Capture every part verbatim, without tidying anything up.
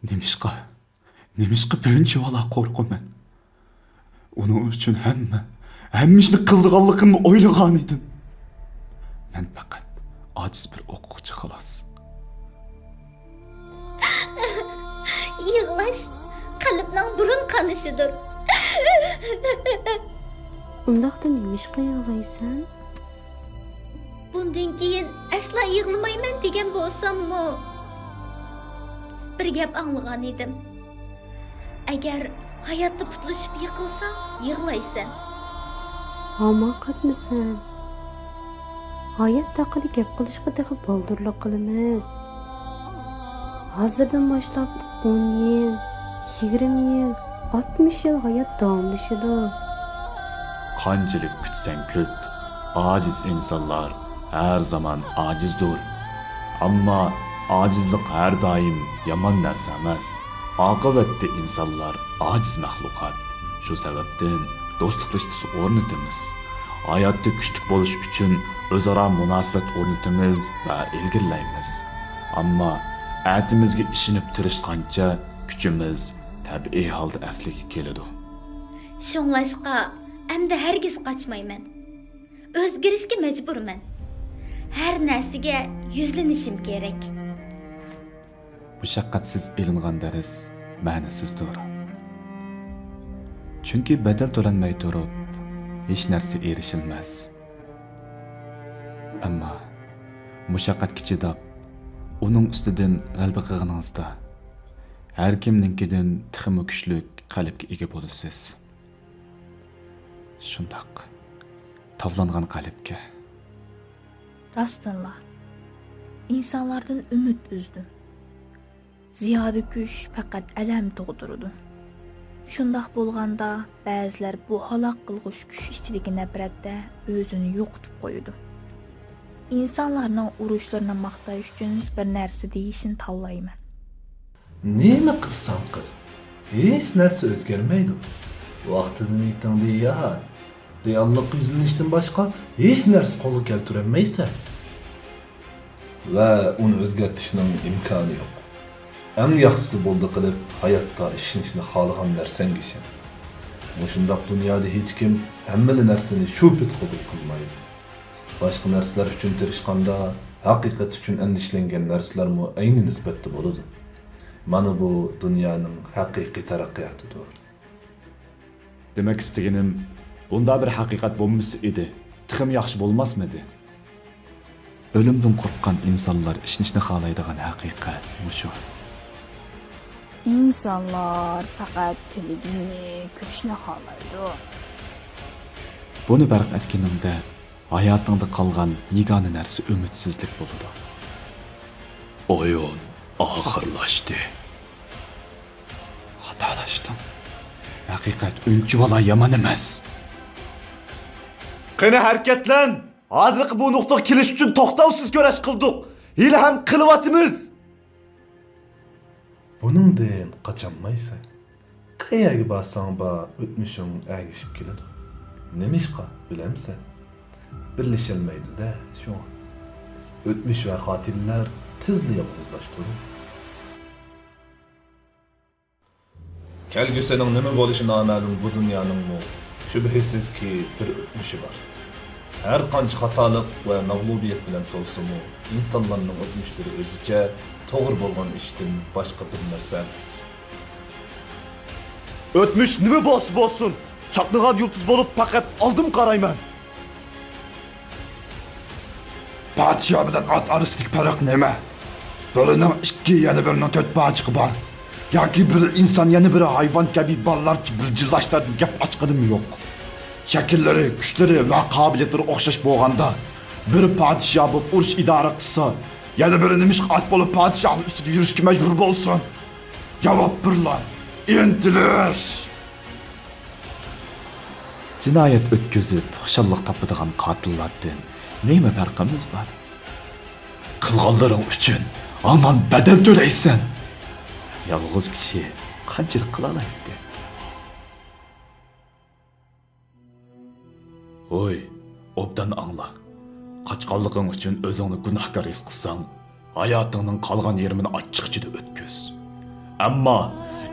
نېمىشقا؟ نېمىشقا بۇنچىۋالا قورقىمەن؟ ئۇنىڭ ئۈچۈن ھەممە، ھەممە ئىشنى قىلىدىغانلىقىمنى ئويلىغانىدىم. مەن پەقەت ئاجىز بىر ئوقۇغۇچى، خالاس. يىغلاش قەلبنىڭ بۇرۇن قانىشىدۇر. ئۇنداقتا نېمىشقا يىغلايسەن؟ بۇندىن كېيىن ئەسلا يىغلىمايمەن دېگەن بولساممۇ، بىر گەپ ئاڭلىغانىدىم. ئەگەر ھاياتتا پۇتلىشىپ يىقىلساڭ، يىغلايسەن. ھامان قاتمىسەن. ھايات ھەققىدە گەپ قىلىشقا تېخى بالدۇرلۇق قىلىمىز. ھازىردىن باشلاپ ئون يىل، يىگىرمە يىل، ئاتمىش يىل ھايات داۋاملىشىدۇ. قانچىلىك كۈتسەڭ كۈت، ئاجىز ئىنسانلار ھەر زامان ئاجىزدۇر. ئەمما ئاجىزلىق ھەر دائىم يامان نەرسە ئەمەس. ئاقىۋەتتە ئىنسانلار ئاجىز مەخلۇقات. شۇ سەۋەبتىن دوستلۇق رىشتىسى ئورنىتىمىز. ھاياتتا كۈچلۈك بولۇش ئۈچۈن ئۆزئارا مۇناسىۋەت ئورنىتىمىز ۋە ئىلگىرىلەيمىز. ئەمما ئەتىمىزگە ئىشىنىپ تىرىشقانچە كۈچىمىز تەبىئىي ھالدا ئەسلىگە كېلىدۇ. شۇڭلاشقا ئەمدى ھەرگىز قاچمايمەن. ئۆزگىرىشكە مەجبۇرمەن. ھەر نەرسىگە يۈزلىنىشىم كېرەك. مۇشەققەتسىز ئېلىنغان دەرس مەنىسىزدۇر. چۈنكى بەدەل تۆلەنمەي تۇرۇپ، ھېچ نەرسە ئېرىشىلمەس. ئەمما مۇشەققەتكە چىداپ، ئۇنىڭ ئۈستىدىن غەلىبە قىلغىنىڭىزدا، ھەر كىمنىڭكىدىن تېخىمۇ كۈچلۈك قەلبكە ئىگە بولىسىز. شۇنداق، تاۋلانغان قەلبكە. راستتىنلا، ئىنسانلاردىن ئۈمىد ئۈزدۈم. زىيادە كۈچ پەقەت ئەلەم تۇغدۇرىدۇ. شۇنداق بولغاندا، بەزىلەر بۇ ھالاك قىلغۇچ كۈچ ئىچىدىكى نەپرەتتە ئۆزىنى يوقىتىپ قويىدۇ. ئىنسانلارنىڭ ئۇرۇشلىرىنى ماختاش ئۈچۈن بىر نەرسە دېيىشنى تاللايمەن. نېمە قىلساڭ قىل، ھېچ نەرسە ئۆزگەرمەيدۇ. ۋاقتىدا نىيىتىڭدە يات. رېئاللىققا يۈزلىنىشتىن باشقا ھېچ نەرسە قولغا كەلتۈرەلمەيسەن. ۋە ئۇنى ئۆزگەرتىشنىڭ ئىمكانى يوق. ئەڭ ياخشىسى بولدى قىلىپ، ھاياتتا ئىشىنىشنى خالىغان نەرسەڭگە ئىشەن. مۇشۇنداق دۇنيادا ھېچكىم ھەممىلا نەرسىنى شۇ پېتى قوبۇل قىلمايدۇ. باشقا نەرسىلەر ئۈچۈن تىرىشقاندا، ھەقىقەت ئۈچۈن ئەندىشىلەنگەن نەرسىلەرمۇ ئەينى نىسبەتتە بولىدۇ. مانا بۇ دۇنيانىڭ ھەقىقىي تەرەققىياتىدۇر. دېمەك ئىستىگىنىم، بۇنداق بىر ھەقىقەت بولمىسا ئىدى، تېخىمۇ ياخشى بولماسمىدى؟ ئۆلۈمدىن قورققان ئىنسانلار ئىشىنىشنى خالايدىغان ھەقىقەت مۇشۇ. ئىنسانلار پەقەت تىلىگىنى كۆرۈشنى خالايدۇ. بۇنى پەرق ئەتكىنىڭدە، ھاياتىڭدا قالغان يېگانە نەرسە ئۈمىدسىزلىك بولىدۇ. ئويۇن ئاخىرلاشتى. خاتالاشتىڭ. ھەقىقەت ئۇنچىۋالا يامان ئەمەس. قېنى ھەرىكەتلەن! ھازىرقى بۇ نۇقتىغا كېلىش ئۈچۈن توختاۋسىز كۈرەش قىلدۇق. ھېلىھەم قىلىۋاتىمىز. بۇنىڭدىن قاچالمايسەن. قەيەرگە بارساڭ بار، ئۆتمۈشۈڭ ئەگىشىپ كېلىدۇ. نېمىشقا بىلەمسەن؟ بىرلىشەلمەيدۇ-دە، شۇڭا. ئۆتمۈش ۋە خاتىرىلەر تېزلا يالغۇزلاشتۇرىدۇ. كەلگۈسىنىڭ نېمە بولۇشى نامەلۇم بۇ دۇنيانىڭمۇ شۈبھىسىزكى بىر ئۆتمۈشى بار. ھەر قانچە خاتالىق ۋە مەغلۇبىيەت بىلەن تولسىمۇ، ئىنسانلارنىڭ ئۆتمۈشلىرى ئۆزىچە، توغرا بولغان ئىشتىن باشقا بىر نەرسە ئەمەس. ئۆتمۈش نېمە بولسا بولسۇن، چاقنىغان يۇلتۇز بولۇپ پەقەت ئالدىمغا قارايمەن. پادىشاھ بىلەن ئات ئارىسىدىكى پەرق نېمە؟ بىرىنىڭ ئىككى، يەنە بىرىنىڭ تۆت پاچىقى بار. ياكى بىر ئىنسان يەنە بىر ھايۋان كەبى بالىلارچە بىر جىللاشلاردا گەپ ئاچقىنىم يوق. شەكىللىرى، كۈچلىرى ۋە قابىلىيەتلىرى ئوخشاش بولغاندا، بىرى پادىشاھ بولۇپ ئۇرۇش ئىدارە قىلسا، يەنە بىرى نېمىشقا ئات بولۇپ پادىشاھنىڭ ئۈستىدە يۈرۈشكە مەجبۇر بولسۇن؟ جاۋاب بېرىڭلار! ئىنتىلىش! جىنايەت ئۆتكۈزۈپ خۇشاللىق تاپىدىغان قاتىللاردىن نېمە پەرقىمىز بار؟ قىلغانلىرىڭ ئۈچۈن ھامان بەدەل تۆلەيسەن. يالغۇز كىشى قانچىلىك قىلالايتتى؟ ھوي، ئوبدان ئاڭلا. قاچقانلىقىڭ ئۈچۈن ئۆزۈڭنى گۇناھكار ھېس قىلساڭ، ھاياتىڭنىڭ قالغان يېرىمىنى ئاچچىق ئىچىدە ئۆتكۈز. ئەمما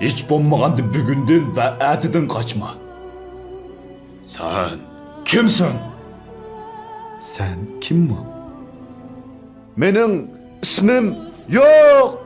ھېچ بولمىغاندا بۈگۈندىن ۋە ئەتىدىن قاچما. سەن كىمسەن؟ سەن كىممۇ؟ مېنىڭ ئىسمىم يوق.